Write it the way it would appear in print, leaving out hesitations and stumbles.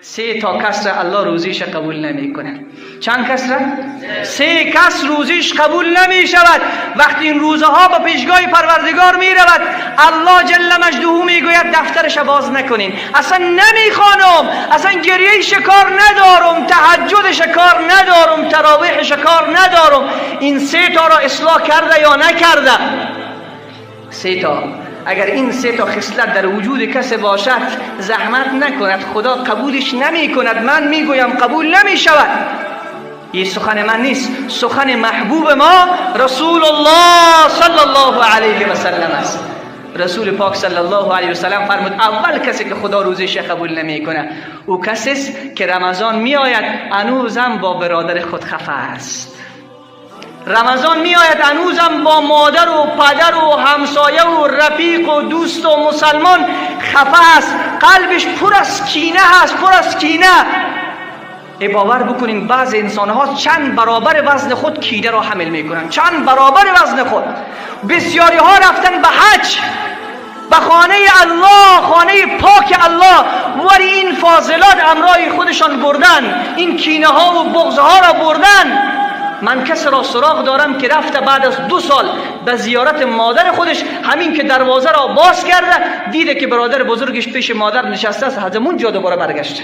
سه تا کس را الله روزیش قبول نمیکنه. چند کس را؟ سه کس روزیش قبول نمی شود. وقتی این روزه ها به پیشگاه پروردگار می رود، الله جل مجده می گوید دفترش باز نکنین، اصلا نمیخوانم، اصلا گریه شکار ندارم، تهجد شکار ندارم، تراویح شکار ندارم. این سه تا را اصلاح کرده یا نکرده؟ سه تا. اگر این سه تا خصلت در وجود کسی باشد، زحمت نکند، خدا قبولش نمی کند. من میگویم قبول نمی شود. این سخن من نیست، سخن محبوب ما رسول الله صلی الله علیه و سلم است. رسول پاک صلی الله علیه و سلم فرمود اول کسی که خدا روزش قبول نمیکنه، او کسی است که رمضان میآید، هنوزم با برادر خود خفه است. رمضان می آید، هنوزم با مادر و پدر و همسایه و رفیق و دوست و مسلمان خفه است، قلبش پر از کینه است، پر از کینه. ای باور بکنین، بعض انسان ها چند برابر وزن خود کینه را حمل میکنن، چند برابر وزن خود. بسیاری ها رفتن به حج، به خانه الله، خانه پاک الله، ولی این فاضلات امرای خودشان بردن، این کینه ها و بغض ها را بردن. من کس را سراغ دارم که رفته بعد از 2 سال به زیارت مادر خودش، همین که دروازه را باز کرده، دیده که برادر بزرگش پیش مادر نشسته است، از اون جا دوباره برگشته.